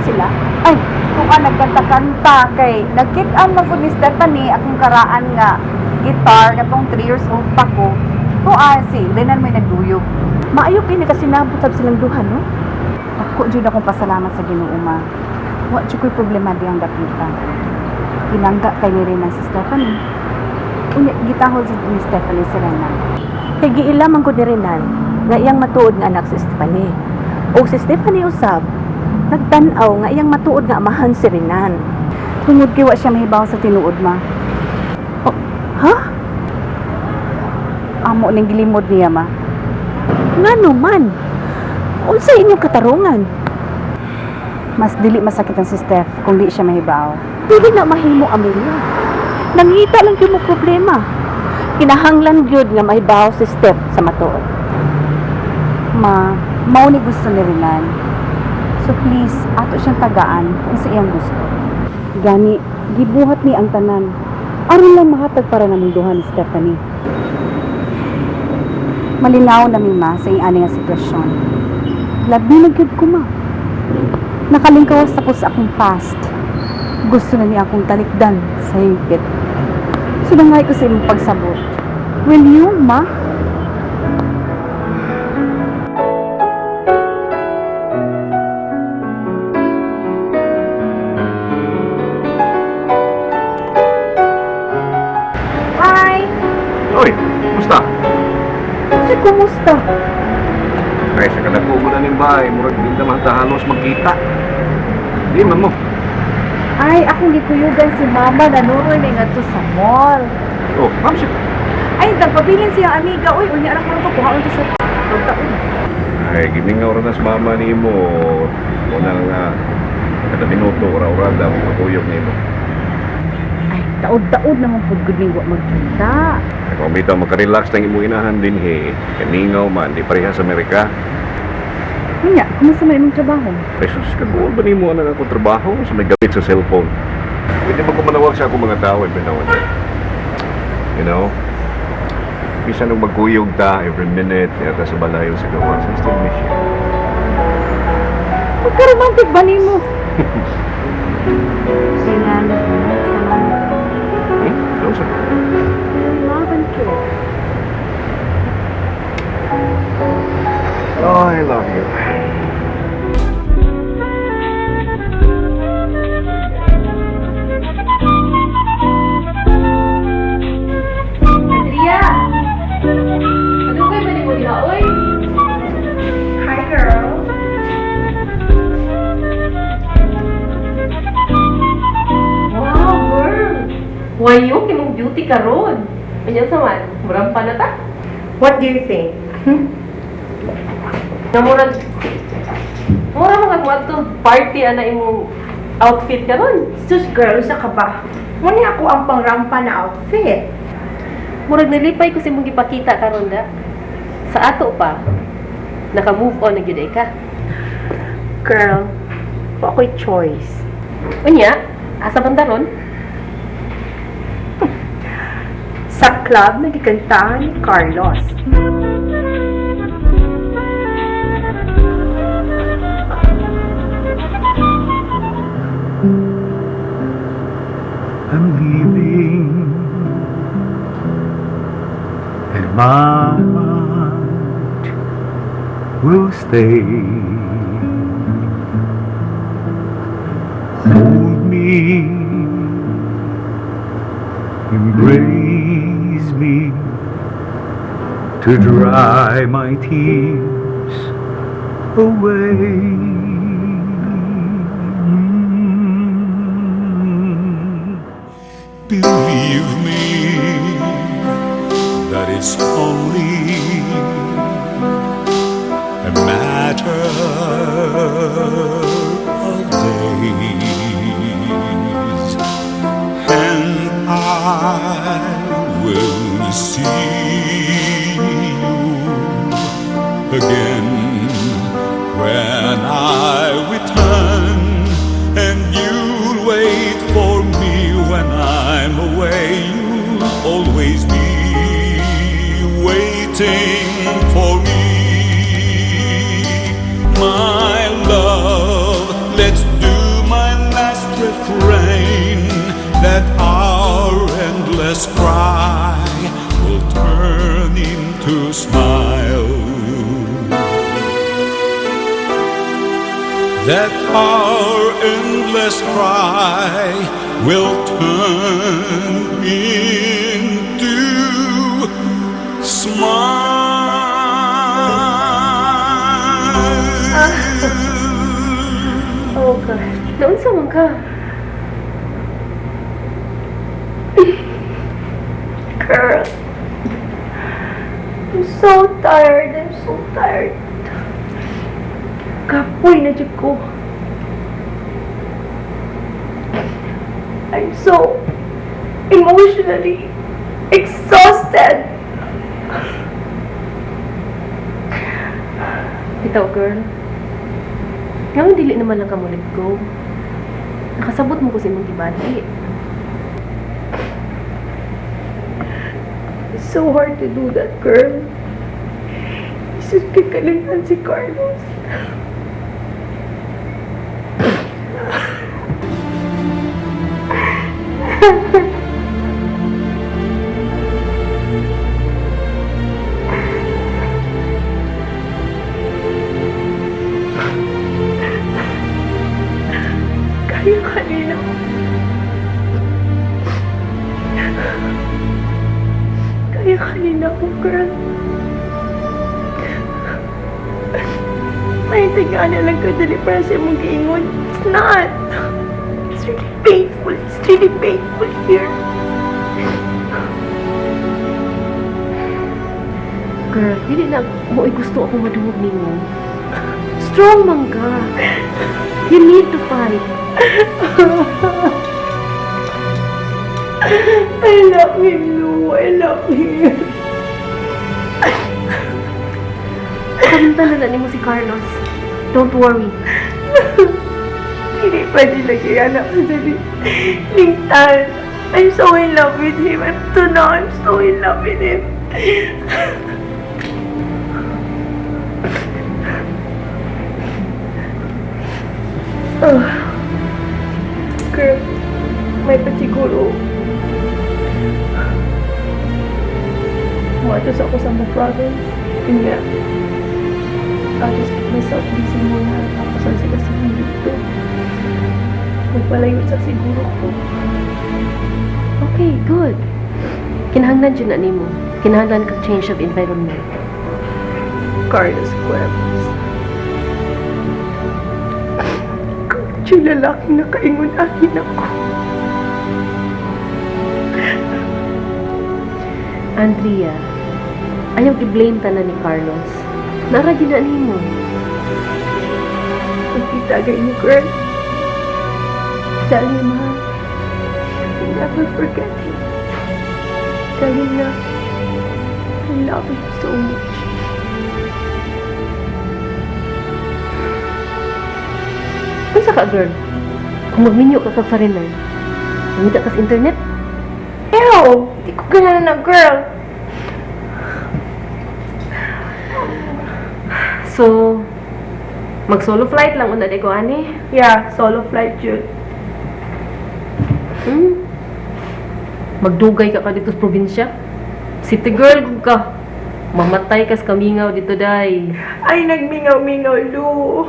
sila? Ay, kung nagkanta-kanta kay nagkit-an man gud ni Stephanie akong karaan nga guitar katong 3 years old pa ko. Tuan si Renan may nagduyog. Maayo kay nakasinabot sab silang duha, no? Ako jud akong pasalamat sa Ginoo, ma. Wa jud ko'y problema diyang dapita. Kinangga kay ni Renan si Stephanie. Unya gitahol sa ni Stephanie si Renan. Kay giila man gud ni Renan nga iyang matuod nga anak si Stephanie. Og si Stephanie usab nagtan-aw nga iyang matuod nga amahan si Renan. Tungod kay wa siya mahibaw sa tinuod, ma. Oh, ha? Amo ning gilimod niya, ma. Ngano man? Unsa inyong katarungan? Mas dili masakit ang si Steph kung di siya mahibaw. Dili na mahimo, Amelia. Nangita lang gyud mo problema. Kinahanglan gyud nga mahibaw si Steph sa matuod. Ma, mao ni gusto ni Renan. So please, ato siyang tagaan kung sa iyang gusto. Gani, gibuhat ni ang tanan. Aron lang mahatag para namong duha ni Stephanie. Malinaw na mi, ma, sa iyang nga sitwasyon. Labi na gyud ko, ma. Nakalingkawas ako sa akong past. Gusto na niya akong talikdan sa hingpit. So nangay ko sa imong pagsabot. Will you, ma? Hi! Oy, kumusta? Si kumusta? Ay, sa kadako mo na ning bahay, murag di naman ta halos magkita. Di man mo. Ay, akong gikuyugan si Mama nanuroy may ngadto sa mall. Oh, ma'am siya. Ay, nagpabilin siya amiga. Uy, unya ra karon ko kuhaon to siya. Taon. Ay, gimingaw ra na sa mama nimo. Muna nga kada minuto ora-ora daw makuyog nimo. Ay, taod-taod naman pud gud ning wa magkita. Ay, kung bitaw makarelax nang imong inahan din he. Kay mingaw man, di pareha sa Amerika. Unya, kumusta man imong trabaho? Ay, sus, kaguol ba nimo ang akong trabaho sa may gabit sa cellphone? Pwede ba ko manawag sa akong mga tao every now and then? You know? Bisan nung magkuyog ta every minute, yata sa balayo sa gawas, I still miss you. Pagka-romantic ba nimo? Renan, salamat. Hmm? Ano sa? Love and care. Oh, I love you. Andrea! Ano kay ba mo diha, oy? Hi, girl. Wow, girl! Wayo kay mong beauty karon. Anyan sa man, murampa na ta. What do you think? Na murag mura mga mo party ana imong outfit karon. Sus, girl, usa ka ba? Muna ako ang pangrampa na outfit. Murag nalipay ko sa imong gipakita karon da. Sa ato pa, naka-move on na gyud ay ka. Girl, wa ko'y choice. Unya, asa banda ron? Sa club na gikantahan ni Carlos. I'm leaving, and my heart will stay. Hold me, embrace me, to dry my tears away. Believe me that it's only a matter of days, and I will see you again when I That our endless cry will turn into smile. Oh God. Naunsa man ka? Girl. I'm so tired. I'm so tired. Kapoy na jud ko. I'm so emotionally exhausted. Bitaw, girl. Nganong dili naman lang ka mo let go? Nakasabot man ko sa imong gibati. It's so hard to do that, girl. Isip kay kalimtan si Carlos. Kaya kanina. Kaya kanina ko, girl. Maintindihan na lang kadali para sa imong giingon. It's not. It's really painful. It's really painful here. Girl, dili na mo'y gusto ako madungog nimo. Strong man ka. You need to fight. I love him, Lou. I love him. Kalimtan na na nimo si Carlos. Don't worry. Hindi pwede lagi anak ko dali. Lingtan. I'm so in love with him. I'm to now, I'm so in love with him. Oh. Girl, may pasiguro. Muadto sa ako sa mo province. Yun nga. I'll just keep myself busy muna. Tapos ang sila sa dito. Magpalayo sa siguro ko. Okay, good. Kinahanglan jud na nimo. Kinahanglan kag change of environment. Carlos Cuevas. Yung lalaking nakaingon akin ako. Andrea, ayaw i-blame tanan ni Carlos. Naa ra gyud na nimo. Pagkita niyo, girl. Tell him, ha? I'll never forget him. Tell him na I love him so much. Unsa ka, girl? Kung magminyo ka kag foreigner, mangita ka sa internet? Ew! Di ko ganahan na, girl. So, mag-solo flight lang una di ko ani. Yeah, solo flight, jud. Magdugay ka ka dito sa probinsya. City girl gud ka. Mamatay kas kamingaw dito, day. Ay, nagmingaw-mingaw, Lu.